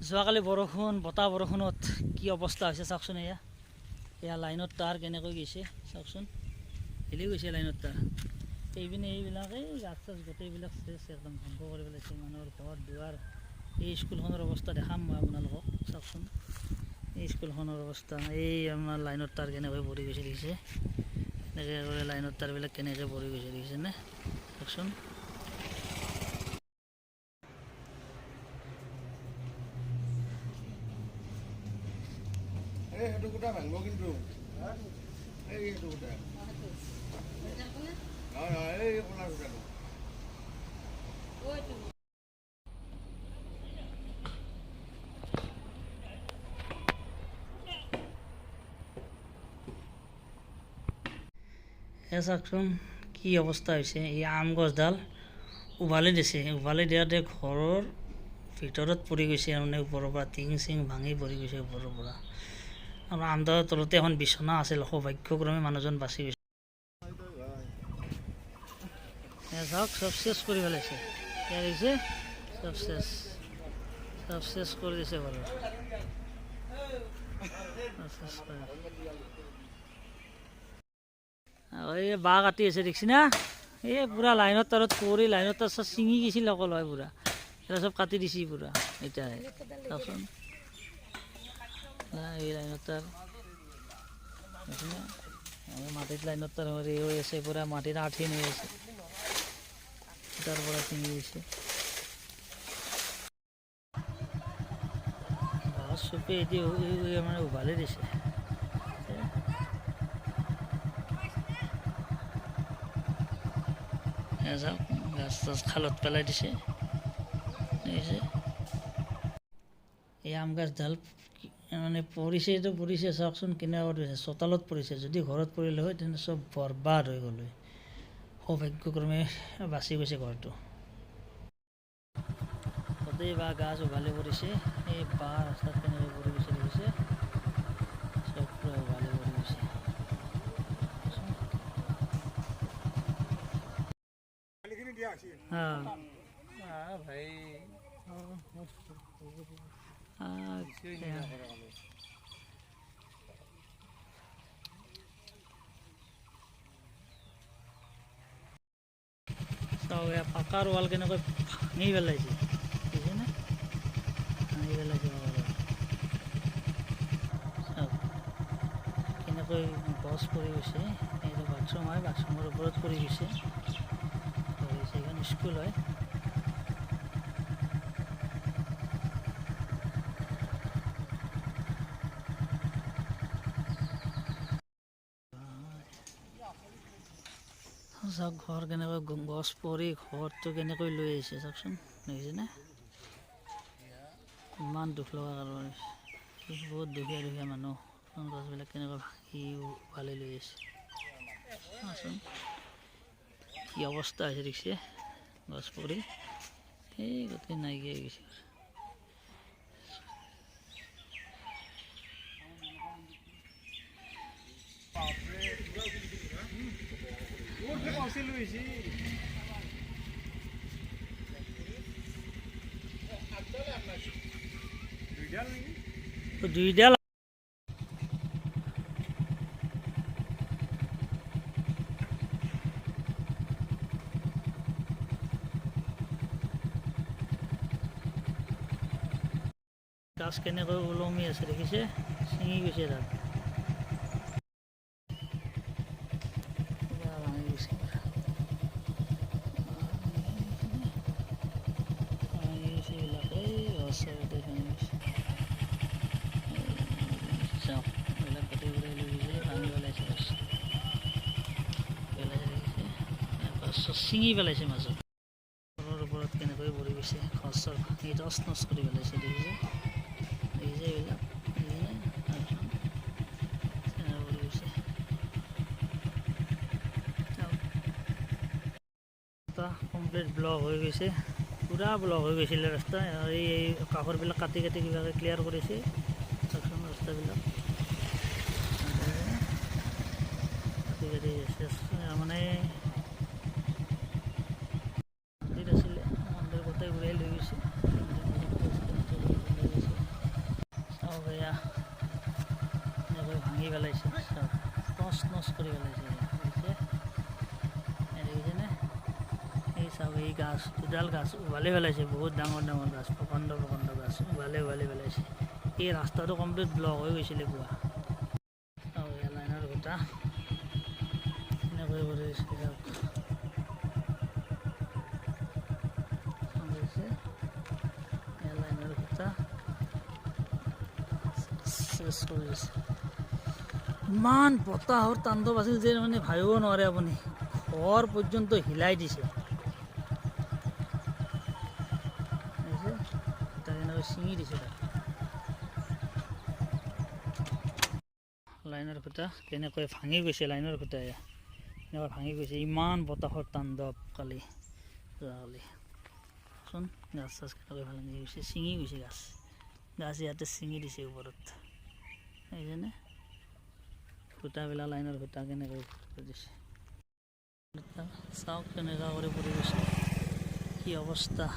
যোৱাকালি বৰষুণ, বতাহ বৰষুণত কি অৱস্থা হৈছে চাওকচোন। এয়া এয়া লাইনত তাঁৰ কেনেকৈ গৈছে চাওকচোন, হিলি গৈছে লাইনত তাঁৰ। এইপিনে এইবিলাক এই গাছ চাছ গোটেইবিলাক চেচ একদম ধ্বংস কৰি পেলাইছে মানুহৰ ঘৰ দুৱাৰ। এই স্কুলখনৰ অৱস্থা দেখাম মই আপোনালোকক, চাওকচোন এই স্কুলখনৰ অৱস্থা। এই আমাৰ লাইনৰ তাঁৰ কেনেকৈ পৰি গৈছে দেখিছে, এনেকৈ লাইনৰ তাঁৰবিলাক কেনেকৈ পৰি গৈছে দেখিছেনে, চাওকচোন। চাওকচোন কি অৱস্থা হৈছে। এই আম গছডাল উভালি দিছে, উভালি দিয়াতে ঘৰৰ ভিতৰত পৰি গৈছে, মানে ওপৰৰ পৰা টিং চিং ভাঙি পৰি গৈছে ওপৰৰ পৰা। আৰু আমডালৰ তলতে এখন বিচনা আছিল, সৌভাগ্যক্ৰমে মানুহজন বাচি গৈছে। চাওক চব চেচ কৰি পেলাইছে, দেখিছে চব চেচ, চব চেচ কৰি দিছে ঘৰৰ। এই বাঁহ কাটি আছে দেখিছি না, এই পূৰা লাইনৰ তাৰত পৰি লাইনৰ তাঁৰ চব ছিঙি গৈছিল অকল হয় পূৰা, এতিয়া চব কাটি দিছে পূৰা। এতিয়া চাওকচোন এই লাইনৰ তাঁৰ মাটিত লাইনৰ তাঁৰ হৈ আছে পূৰা, মাটিত আঠিন হৈ আছে, তাৰ পৰা ছিঙি গৈছে। বাঁহ চুপি এতিয়া মানে উভালি দিছে। চাওক গাছ চাছ খালত পেলাই দিছে, দেখিছে। এই আম গাছডাল মানে পৰিছে, এইটো পৰিছে চাওকচোন কেনেকুৱা পৰিছে, চোতালত পৰিছে। যদি ঘৰত পৰিলে হয় তেন্তে চব বৰবাদ হৈ গ'ল হয়। সৌভাগ্যক্ৰমে বাচি গৈছে ঘৰটো। গোটেই বাঁহ গাছ উভালি পৰিছে, এই বাঁহ ৰাস্তাত কেনেকৈ পৰি গৈছে দেখিছে, চব পুৰা উভালি পৰি গৈছে। চাওক এয়া পাকাৰ ৱাল কেনেকৈ ভাঙি পেলাইছে, দেখিছেনে, ভাঙি পেলাইছে পাকাৰ ৱাল। চাওক কেনেকৈ গছ পৰি গৈছে, এইটো বাথৰুম হয়, বাথৰুমৰ ওপৰত পৰি গৈছে। এইখন স্কুল হয়। চাওক ঘৰ কেনেকৈ গছ পৰি ঘৰটো কেনেকৈ লৈ আহিছে চাওকচোন, দেখিছেনে, ইমান দুখ লগা কাৰবাৰ। বহুত দুখীয়া দুখীয়া মানুহ, গছবিলাক কেনেকৈ ভাঙি উভালি লৈ আহিছে চাওকচোন, কি অৱস্থা হৈছে দেখিছে, গছ পৰি এই গোটেই নাইকিয়া হৈ গৈছে। দুইডাল গাছ কেনেকৈ ওলমি আছে দেখিছে, ছিঙি গৈছে তাত, ভাঙি গৈছে, ভাঙি গৈছে এইবিলাক, এই গছ গোটেই ভাঙি গৈছে। চাওক এইবিলাক গোটেই ঘূৰাই লৈ গৈছে, ভাঙি পেলাইছে গছ, পেলাইছে দেখিছে, গছ ছিঙি পেলাইছে মাজত। ঘৰৰ ওপৰত কেনেকৈ পৰি গৈছে, ঘৰ চৰ ভাঙি তচ নচ কৰি পেলাইছে দেখিছে, দেখিছে এইবিলাক, পৰি গৈছে। কমপ্লিট ব্লক হৈ গৈছে, পূৰা ব্লক হৈ গৈছিলে ৰাস্তা। এই কাষৰবিলাক কাটি কাটি কিবাকৈ ক্লিয়াৰ কৰিছে চাওকচোন, ৰাস্তাবিলাক কাটি কাটি মানে মন্দিৰ আছিলে, মন্দিৰ গোটেই ঘূৰাই লৈ গৈছে। ভাঙি পেলাইছে, চাওক, তচ নচ কৰি পেলাইছে। দেখিছে? এই দেখিছেনে? এই চাওক, এই গাছ দুডাল গাছ উভালি পেলাইছে। বহুত ডাঙৰ ডাঙৰ গাছ, প্ৰকাণ্ড প্ৰকাণ্ড গাছ উভালি উভালি পেলাইছে। এই ৰাস্তাটো কমপ্লিট ব্লক হৈ গৈছিলে পুৱা। চাওক, এয়া লাইনৰ খুঁটা এনেকৈ কৰি দিছে। চাওক, দেখিছে? এয়া লাইনৰ খুঁটা চেচ কৰি দিছে। ইমান বতাহৰ তাণ্ডৱ আছিল যে মানে ভাবিব নোৱাৰে আপুনি, ঘৰ পৰ্যন্ত হিলাই দিছে। দেখিছে? তাক এনেকৈ ছিঙি দিছে। তাক লাইনৰ খুঁটা কেনেকৈ ভাঙি গৈছে, লাইনৰ খুঁটা এয়া এনেকৈ ভাঙি গৈছে। ইমান বতাহৰ তাণ্ডৱ কালি, যোৱাকালি। চোন, গাছ চাছ কেনেকৈ ভাঙি গৈছে, ছিঙি গৈছে গাছ। গাছ ইয়াতে ছিঙি দিছে ওপৰত, দেখিছেনে? খুঁটাবিলাক, লাইনৰ খুঁটা কেনেকৈ দিছে চাওক, কেনেকুৱা কৰি পৰি গৈছে, কি অৱস্থা।